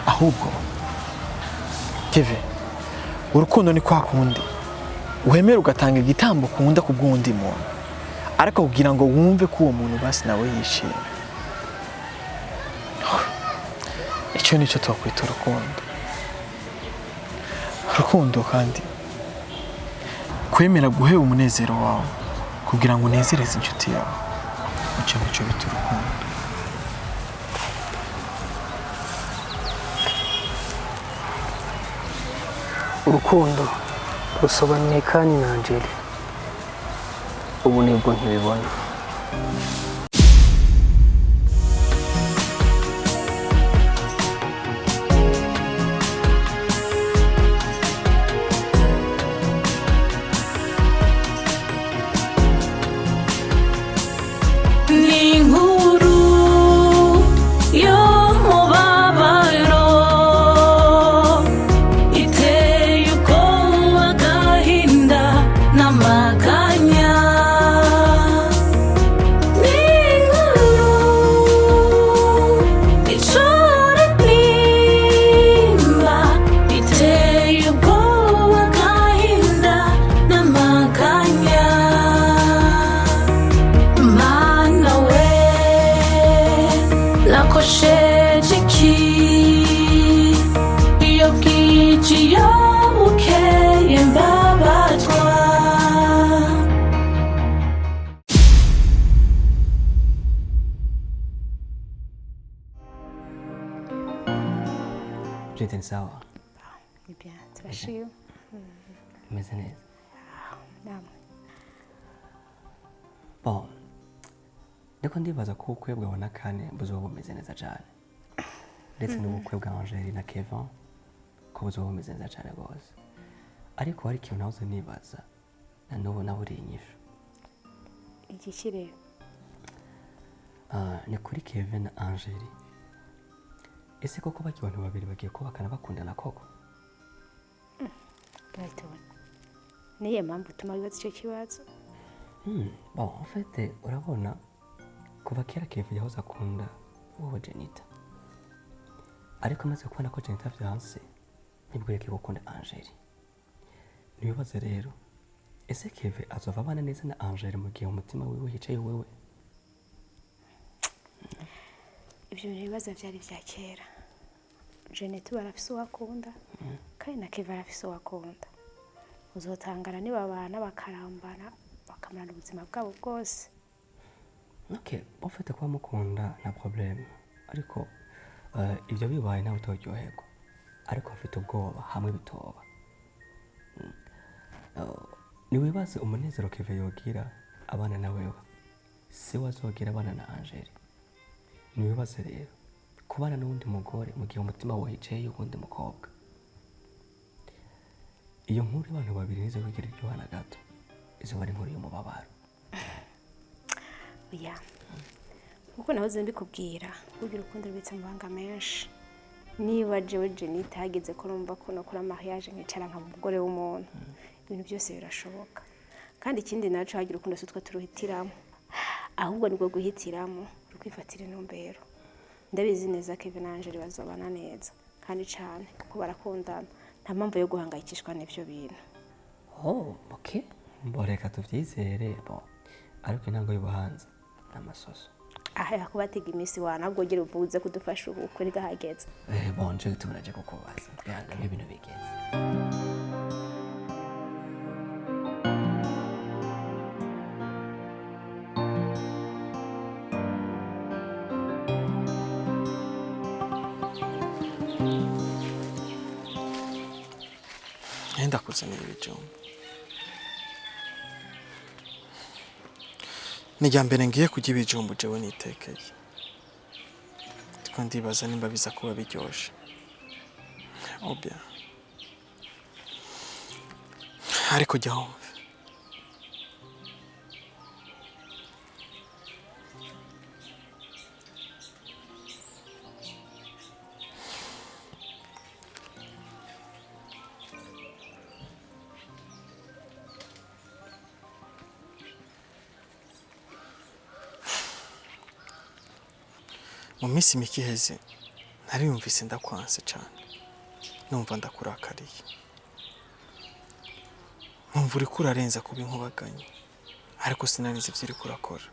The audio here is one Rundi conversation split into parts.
Ahubwo Kevin, urukundo ni kwa kundi wemera ugatanga igitambo ukunda ku bw'undi muntu, ariko kugira ngo wumve ko uwo muntu basi nawe yishimye. Icyo nicyo twakwita urukundo. Urukundo kandi kwemera guheba umunezero wawe kugira ngo unezereze inshuti yawe, icyo nicyo bita urukundo. Urukundo rusobanuye kandi na Angeli ubu nibwo nkibibona. Ni inkuru y'umubabaro iteye ubwoba, agahinda n'amaganya. Ni inkuru icura intimba, iteye ubwoba, agahinda n'amaganya. Mana we, nakosheje iki? Iyo bwije, iyo bukeye, mbabazwa. Jete, ni sawa? Ni bien, turashima. Umeze neza? Namwe? Bon, ndiko ndibaza ko ubukwe bwawe na Kane buzoba bumeze neza cane, ndetse n'ubukwe bwa Angeli na Kevin ko buzoba bumeze neza cane rwose. Ariko hari ikintu nahoze nibaza, na n'ubu naburiye inyishu. Igiki rero? Ah, ni kuri Kevin na Angeli. Ese koko baki abantu babiri bagiye kubakana bakundana koko? Brighton, niyo mpamvu utuma wibaza icyo kibazo? Bon, en fait, urabona kuva kera Kevin yahoze akunda wowe Jenita, ariko amaze kubona ko Jenita vyanse, nibwo yagiye gukunda Angeli. Nibibaze rero, ese Kevin azova abana neza na Angeli mu gihe umutima wiwe yicaye wewe? Ibyo bintu bibazo byari bya kera. Jeannette ubu arafise uwo akunda, kandi na Keva arafise uwo akunda. Uzotangana nibabana bakarambana, bakamarana ubuzima bwabo bwose. Ok, en fait, kuba mukunda nta problème, ariko ibyo bibaye nawe utoryoherwa. Ariko mfite ubwoba hamwe bitoba. Niwibaze umunezero Kevin yogira abana na wewe, si we azogira abana na Angeli. Niwibaze rero kubana n'uwundi mugore mu gihe umutima wawe yicaye uwundi mukobwa. Iyo nkuru y'abantu babiri ntizokugira iryoha na gato, izoba ari inkuru y'umubabaro. Oya, nkuko nahoze mbikubwira, burya urukundo rubitse amabanga menshi. Niba jewe Jenita hageze ko numva ko nokora mariage, nkicara nkaba umugore w'umuntu, ibintu byose birashoboka. Kandi ikindi naco, hagira urukundo si utwo turuhitiramo, ahubwo nibwo guhitiramo rukwifatira intumbero. Ndabizi neza Kevin na Angel bazobana neza kandi cane, kuko barakundana. Nta mpamvu yo guhangayikishwa n'ivyo bintu. Oh, ok. Bon, reka tuvyizere. Bon, ariko intango y'ubuhanza ni amasoso. Aha yakubatega iminsi wana, ahubwo ugira uvuze kudufasha ubukwe ntigahageze. Bon, nje gituma naje kukubaza kugira ngo ibintu bigeze. Nenda kuzanira ibijumba. Ni irya mbere ngiye kurya ibijumbu jewe nitekeye. Ndiko ndibaza nimba biza kuba biryoshe. Obya. Ariko jya wumve. Mu minsi mike iheze Nariyumvise ndakwanse cyane, numva ndakurakariye, nkumva uriko urarenza kuba inkubaganyi, ariko sinanize ibyo uriko urakora.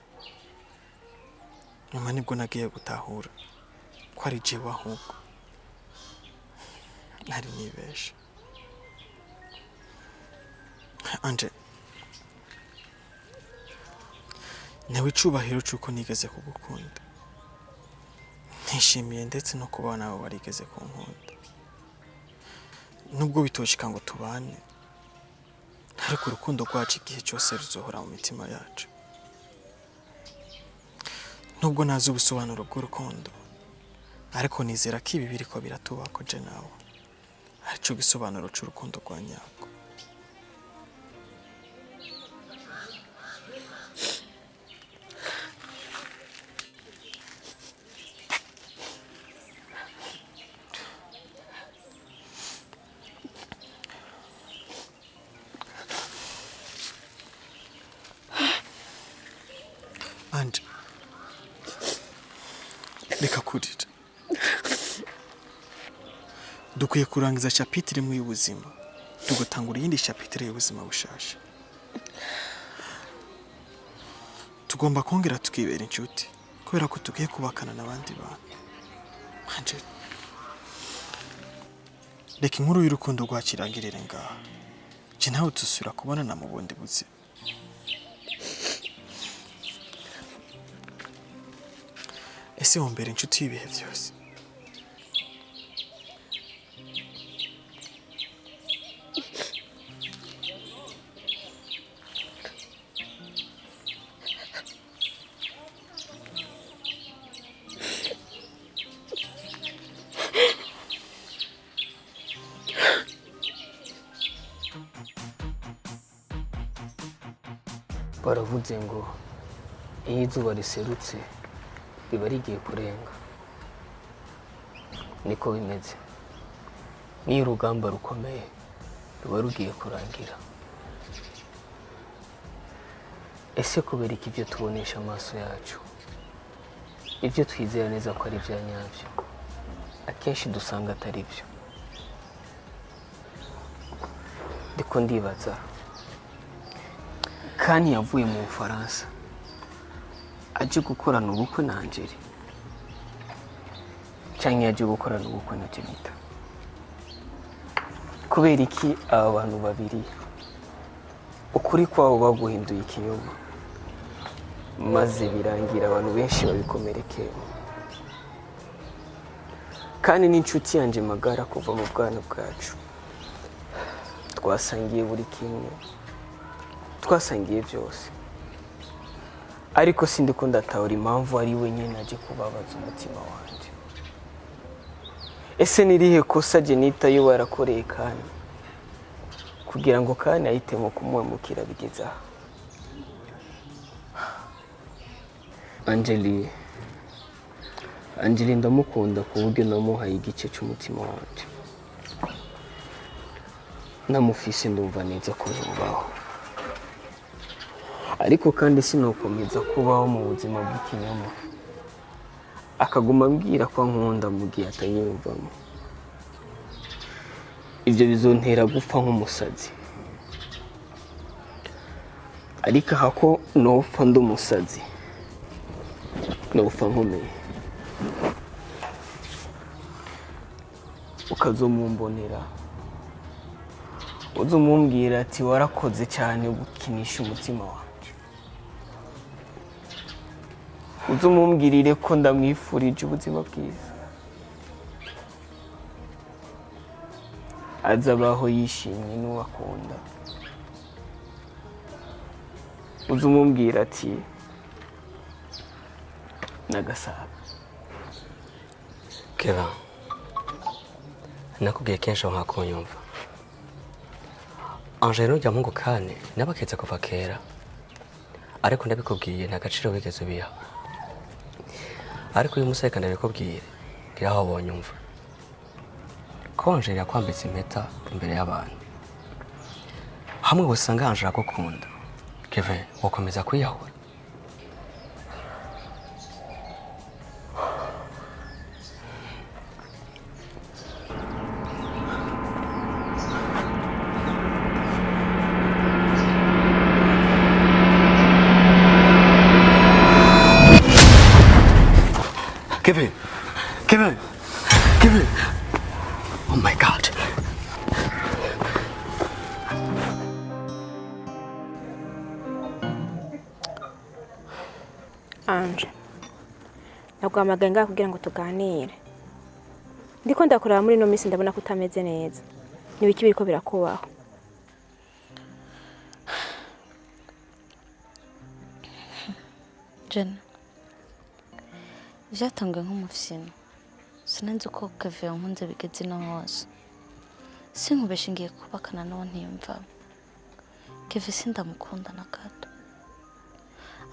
Nyuma nibwo nagiye gutahura ko ari jewe ahubwo nari nibeshe. Anje, nawe icubahiro c'uko nigeze kugukunda, ntishimiye ndetse no kuba nawe warigeze kunkunda. Nubwo bitoshika ngo tubane, ariko urukundo rwacu igihe cyose ruzohora mu mitima yacu. Nubwo ntazi ubusobanuro bw'urukundo, ariko nizera ko ibi biriko biratubako je nawe arico gisobanuro c'urukundo rwa nyarwo. Anje, reka kurira. Dukwiye kurangiza chapitre imwe y'ubuzima, tugatangura iyindi chapitre y'ubuzima bushasha. Tugomba kongera tukibera inshuti kubera ko tugiye kubakana n'abandi bantu. Anje, reka inkuru y'urukundo rwakirangirire ngaha. Je nawe tuzosubira kubonana mu bundi buzima. Ese wombera inshuti y'ibihe byose? Baravuze ngo iyo izuba riserutse riba rigiye kurenga. Niko bimeze, n'iyo urugamba rukomeye ruba rugiye kurangira. Ese kubera iki ibyo tubonesha amaso yacu, ibyo twizera neza ko ari ibya nyabyo, akenshi dusanga atari byo? Ndiko ndibaza, kandi yavuye mu Bufaransa aje gukorana ubukwe na Angeli, cyangwa yaje gukorana ubukwe na Jenita? Kubera iki aba bantu babiri ukuri kwabo baguhinduye ikinyoma, maze birangira abantu benshi babikomerekeyemo? Kandi n'inshuti yanjye magara kuva mu bwana bwacu, twasangiye buri kimwe, twasangiye byose, ariko sindiko ndatahura impamvu ari we nyine aje kubabaza umutima wanjye. Ese ni irihe kosa Jenita yoba yarakoreye kandi kugira ngo kandi ahitemo kumuhemukira bigeze aha? Angeli, Angeli ndamukunda ku buryo namuhaye igice cy'umutima wanjye. Namufise ndumva neza ko nubaho, ariko kandi sinokomeza kubaho mu buzima bw'ikinyoma, akaguma ambwira ko ankunda mu gihe atanyiyumvamo. Ibyo bizontera gupfa nk'umusazi, ariko aha ko nopfa ndi umusazi, nopfa nkomeye. Ukazomumbonera, uzomumbwira ati warakoze cyane gukinisha umutima wanjye. Uzumumbwirire ko ndamwifurije ubuzima bwiza, azabaho yishimye n'uwo akunda. Uzumumbwira ati nagasaga. Keva, nakubwiye kenshi aho nkakunyumva. Angelo ujya mungu kane nabaketse kuva kera, ariko ndabikubwiye nta gaciro wigeze ubiha. Ariko uyu munsi reka ndabikubwire ngira aho wonyumva ko Angelo yakwambitse impeta imbere y'abantu, hamwe usanga Angelo agukunda. Kevin, wakomeza kwiyahura? Kevin! Kevin! Oh my God! Anje, naguhamagaye ngaha kugira ngo tuganire. Ndiko ndakuraba muri ino minsi, ndabona ko utameze neza. Ni ibiki biriko birakubaho? Jena, byatanguye nk'umufyino. Sinanzi uko Kevin yankunze bigeze ino hose. Sinkubeshe, ngiye kubakana n'uwo ntiyumvamo. Kevin sindamukunda na gato,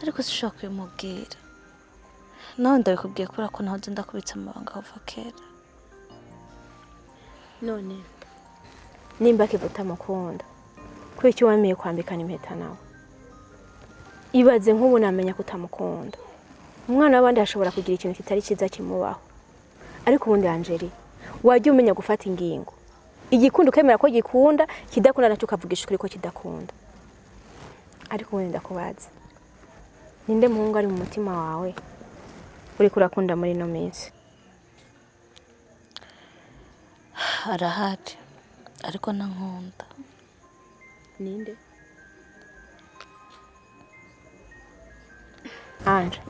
ariko sinshobora kubimubwira. Nawe ndabikubwiye kubera ko nahoze ndakubitse amabanga kuva kera. None nimba Kevin utamukunda, kubera iki wemeye kwambikana impeta nawe? Ibaze nk'ubu namenya ko utamukunda, umwana w'abandi ashobora kugira ikintu kitari cyiza kimubaho. Ariko ubundi Angeli, wajya umenya gufata ingingo. Igikunda ukemera ko gikunda, kidakunda nacyo ukavugisha ukuri ko kidakunda. Ariko ubundi ndakubaza, ninde muhungu ari mu mutima wawe uriko urakunda muri ino minsi? Arahari, ariko ntankunda. Ninde? Anje,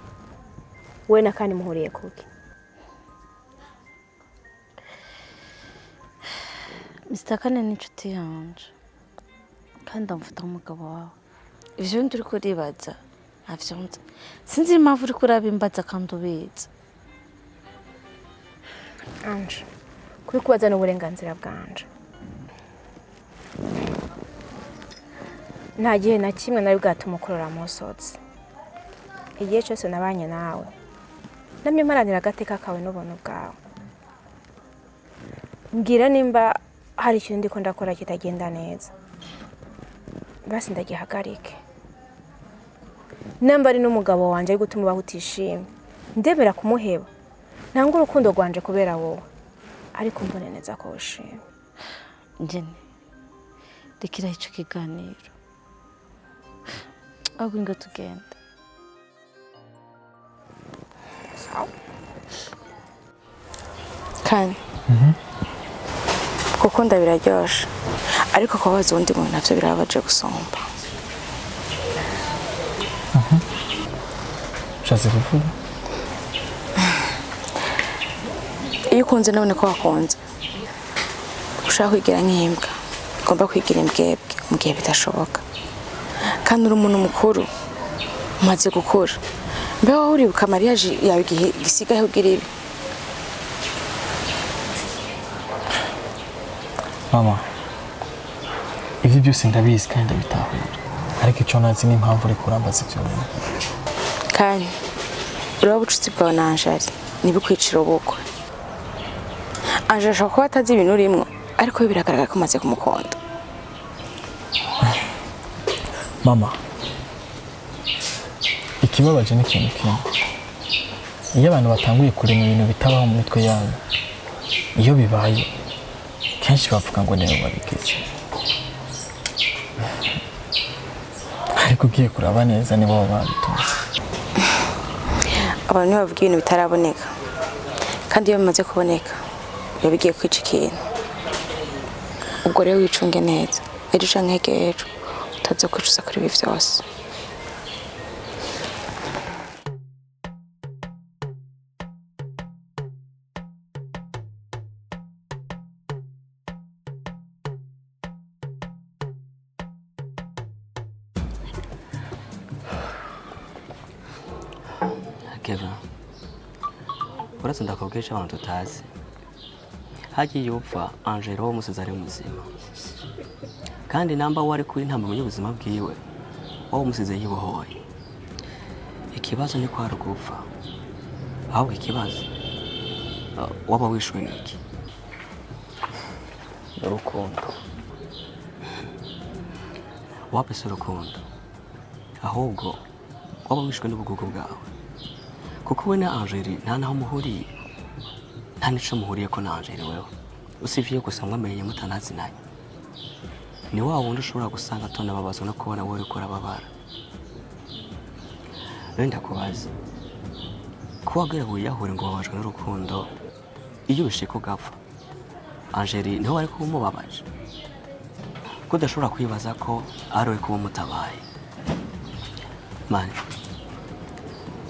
we na kandi muhuriye kuki? Mr. Kane ni inshuti yanje, kandi ndamufata nk'umugabo wawe. Ivyo bindi uriko uribaza ntavyo nzi. Sinzi impamvu uriko urabimbaza kandi ubizi. Anje, kubikubaza ni uburenganzira bwanje. Nta gihe na kimwe nari bwatuma ukorora amosozi. Igihe cyose nabanye nawe, namye mparanira agateka kawe n'ubuntu bwawe. Mbwira nimba hari ikintu ndiko ndakora kitagenda neza, basi ndagihagarike. Namba ari n'umugabo wanje ari gutuma ubaho utishimye, ndemera kumuheba, nanga urukundo rwanje kubera wowe, ariko mbone neza ko wishimye. Njene, rekeraho ico kiganiro, ahubwo ingo tugenda. Kandi gukunda biraryoshe, ariko kubabaza uwundi muntu navyo birababaje gusumba. Ushatse kuvuga? Iyo ukunze nabone ko wakunze, ushaka kwigira nk'imbwa igomba kwigira imbwebwe mu gihe bidashoboka. Kandi uri umuntu mukuru, umaze gukura. Mbe wowe uribuka mariage yawe igihe gisigaye ugira ibi? Mama, ibyo byose ndabizi kandi ndabitahura, ariko icyo ntazi ni impamvu uri kurambaza ibyo bintu. Kandi uraba ubucuti bwawe na Anjali ntibukwicire ubukwe. Anjali ashobora kuba atazi ibintu urimwo, ariko we biragaragara ko umaze kumukunda. Mama, ikibabaje ni ikintu kimwe: iyo abantu batanguye kurema ibintu bitabaho mu mitwe yabo, iyo bibaye kenshi bavuga ngo nibo babigize, ariko ugiye kuraba neza nibo baba babitumye. Abantu ntibavuga ibintu bitaraboneka, kandi iyo bimaze kuboneka biba bigiye kwica ikintu. Ubwo rero wicunge neza, ejo canke hirya y'ejo utaza kwicuza kuri ibi vyose. Kevin, uretse ndakubwisha abantu tutazi, hagiye upfa Angelo wo musize ari muzima, kandi namba wari kuri nta ubuzima bwiwe wowe umusize yibohoye. Ikibazo ni ko hari gupfa, ahubwo ikibazo waba wishwe n'iki? Urukundo. Wapese urukundo, ahubwo waba wishwe n'ubugugu bwawe, kuko we na Angeli nta naho muhuriye, nta n'ico muhuriye ko na Angeli. Wewe usivye gusa mwamenye mutanazinanye, ni wa wundi ushobora gusanga atonababazwa no kubona wowe uriko urababara. Rero ndakubaza, ko wagera wiyahure ngo wababajwe n'urukundo, Iyo bishika ugapfa, Angeli niho wari kuba umubabaje, ko udashobora kwibaza ko ari we kuba umutabaye. Mani,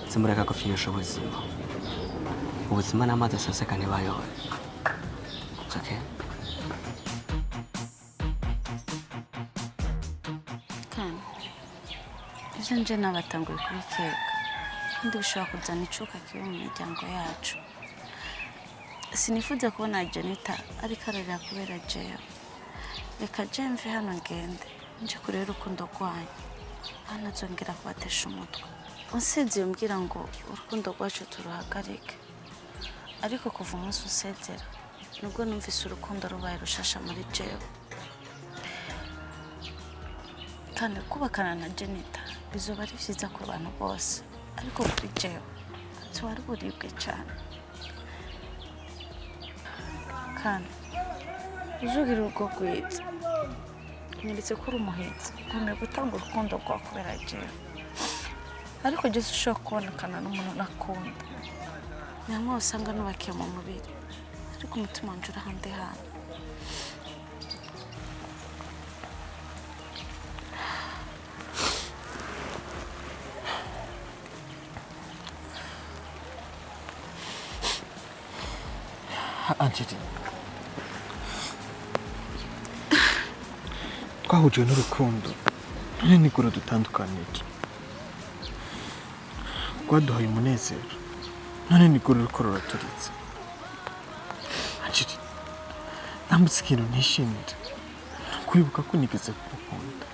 simureka gupfinisha ubuzima. Ubuzima n'amazi aseseka ntibayore. It's okay. Kandi ibyo nje nabatanguye kubikeka, kandi bishobora kuzana icuka kibi mu miryango yacu. Sinifuza kubona Janita ariko ararira kubera jewe. Reka je mve hano ngende nje kureba urukundo rwanyu, anazongera kubatesha umutwe. Unsezeye umbwira ngo urukundo rwacu turuhagarike, ariko kuva umunsi unsezera nubwo numvise urukundo rubaye rushasha muri jewe. Kandi kubakana na Jenita bizoba ari byiza ku bantu bose, ariko kuri jewe tuba ari uburibwe cyane. Kandi uzugira urugo rwiza, nyeretse ko uri umuhinzi nkomeye gutanga urukundo rwawe kubera jewe, ariko jye ushobora kubonekana n'umuntu nakunda. Ni hamwe usanga nubakiye mu mubiri, ariko umutima wanjye uri ahandi hantu. Angeli, twahujwe n'urukundo, none nigura dutandukanije. Rwaduhaye umunezero, none nigura uriko ruraturitse. Angeli, nambutse ikintu ntishimire, kwibuka ko nigeze kugukunda.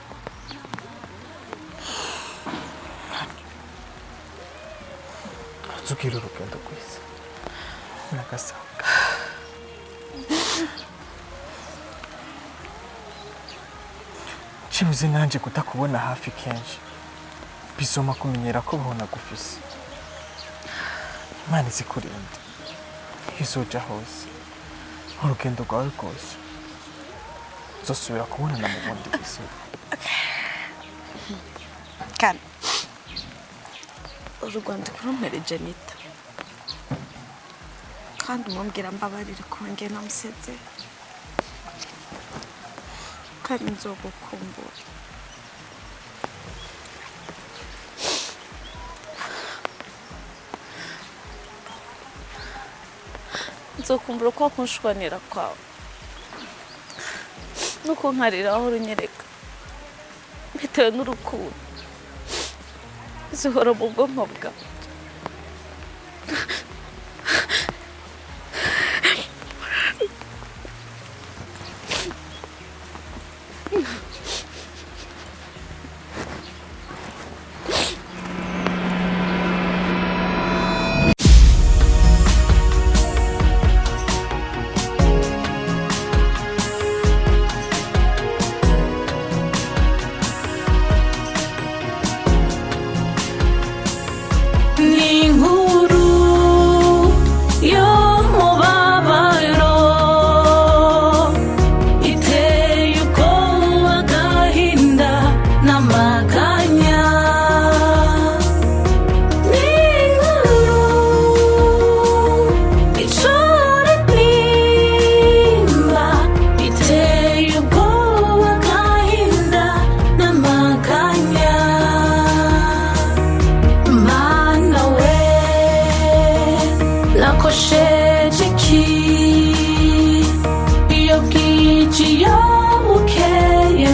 Nzubwira urugendo rwiza nagasanga. Cibuze nanje kutakubona hafi kenshi, bizoma kumenyera ko bahona gufise. Imana izikurinde, izoja hose, urugendo rwawe rwose nzosubira kubonana mu bundi buzima. Kandi urwandiko rumpere Janita, kandi umubwira mbabarire ko nge namusezeye, kandi nzogukumbura. Nzokumbura uko kunshwanira kwawe nuko nkarira aho urunyereka bitewe n'urukundo zihora mu bwonko bwawe. Ni inkuru y'umubabaro iteye ubwoba, agahinda n'amaganya. Ni inkuru icura intimba iteye ubwoba, agahinda n'amaganya. Mana we, nakosheje iki? Iyo bwije, iyo bukeye.